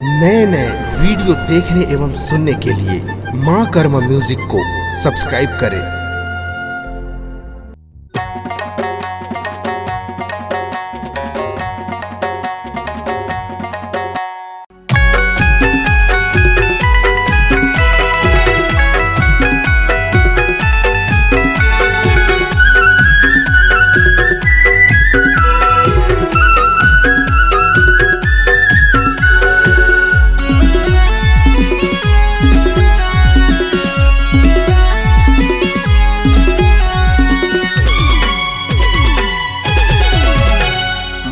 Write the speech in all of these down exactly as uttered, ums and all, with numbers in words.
नए नए वीडियो देखने एवं सुनने के लिए माँ कर्मा म्यूजिक को सब्सक्राइब करें।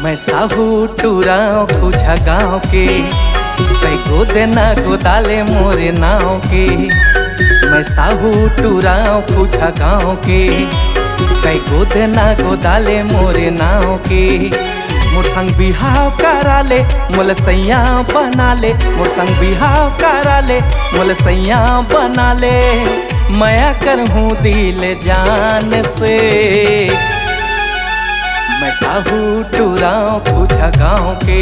मैं साहू टूरा खुझा गाँव के, तै गोद ना गोदाले मोरे नाव के। मैं साहू टूरा खुझा गाँव के, तै गोद ना गोदाले मोरे नाव के। मोर संग बिहाव करा ले, मोला सैया बना ले, मोर संग बिहाव करा ले, मोला सैया बना ले। मया करहूँ दिल जान से। मैं साहू टूरा खुझा गाँव के,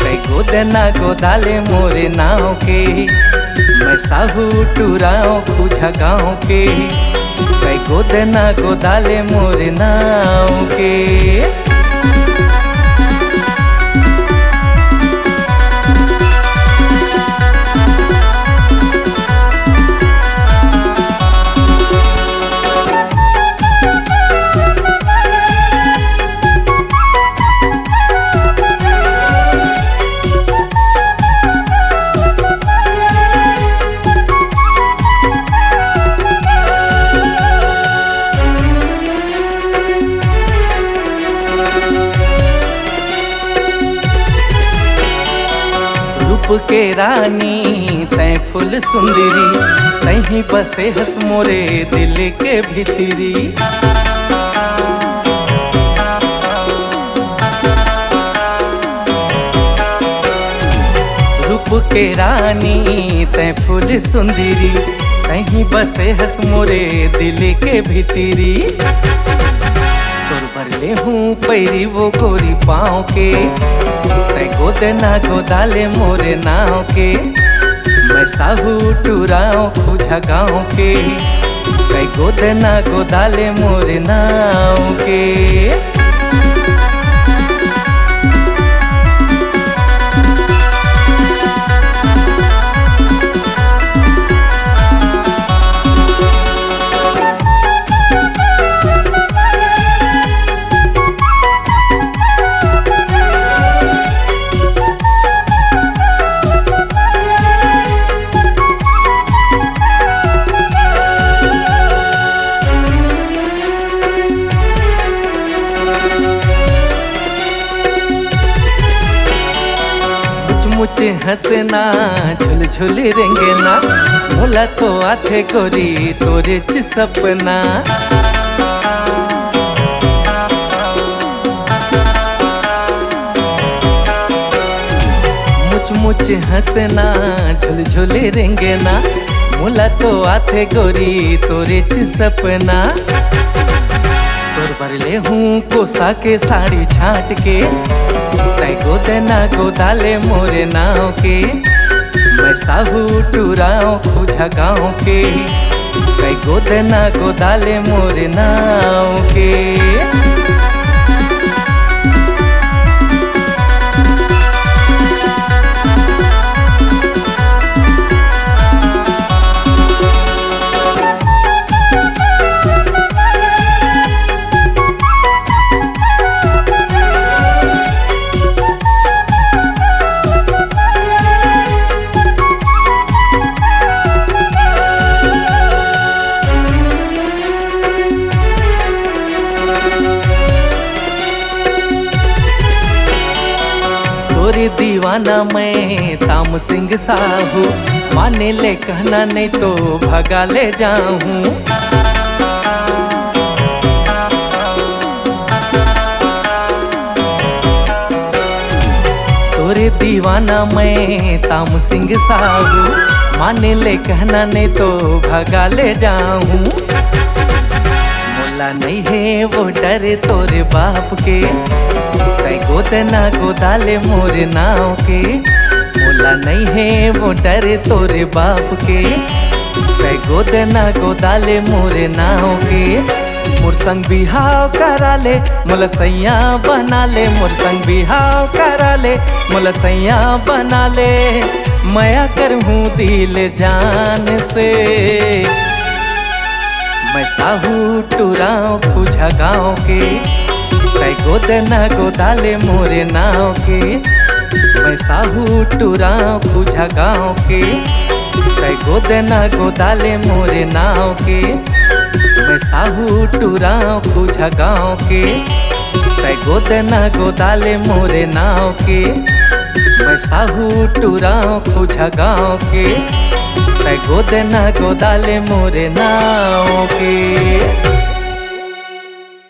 तै गोद ना गोदाले मोरे नाव के। मैं साहू टूरा खुझा गाँव के, तै गोद ना गोदाले मोरे नाव के। रूप के रानी तै फूल सुंदरी, तै ही बसे हस मोरे दिल के भीतरी। रूप के रानी तै फूल सुंदरी, तै ही बसे हस मोरे दिल के भीतरी। तोर बर लेहूँ पैरी वो गोरी पाँव के, तै गोद ना गोदाले मोरे नाव के। मैं साहू टूरा खुझा गाँव के, तै गोद ना गोदाले मोरे नाव के। मुच मुच हंसना, झुल झुल रेंगना, मोला तो आथे गोरी तोरेच सपना। मुच मुच हंसना, झुल झुल रेंगना, मोला तो आथे गोरी तोरेच सपना। तोर बर लेहूँ कोसा के साड़ी छांट के, तै गोद ना गोदाले मोरे नाव के। मैं साहू टूरा खुझा गाँव के, तै गोद ना गोदाले मोरे नाव के। तोरे दीवाना मैं ताम सिंह साहू, माने ले कहना नहीं तो भगा ले जाहूँ। तोरे दीवाना मैं ताम सिंह साहू, माने ले कहना नहीं तो भगा ले जाहूँ। मोला नहीं है वो डर तोरे बाप के, तै गोद ना गोदाले मोरे नाव के। मोला नहीं हे वो डर तोरे बाप के, तै गोद ना गोदाले मोरे नाव के। मोर संग बिहाव करा ले, मोला सैया बना ले, मोर संग बिहाव करा ले, मोला सैया बना ले। मया करहूँ दिल जान से, मैं साहू टुराव खुझा गाँव के। तै गोद ना गोदाले मोरे नाव के, मैं साहू टुराव खुझा गाँव के। तै गोद ना गोदाले मोरे नाव के, मैं साहू टुराव खुझा गाँव के। तै गोद ना गोदाले मोरे नाव के, मैं साहू टुराव खुझा गाँव के। तै गोद ना गोदाले मोरे नाव के।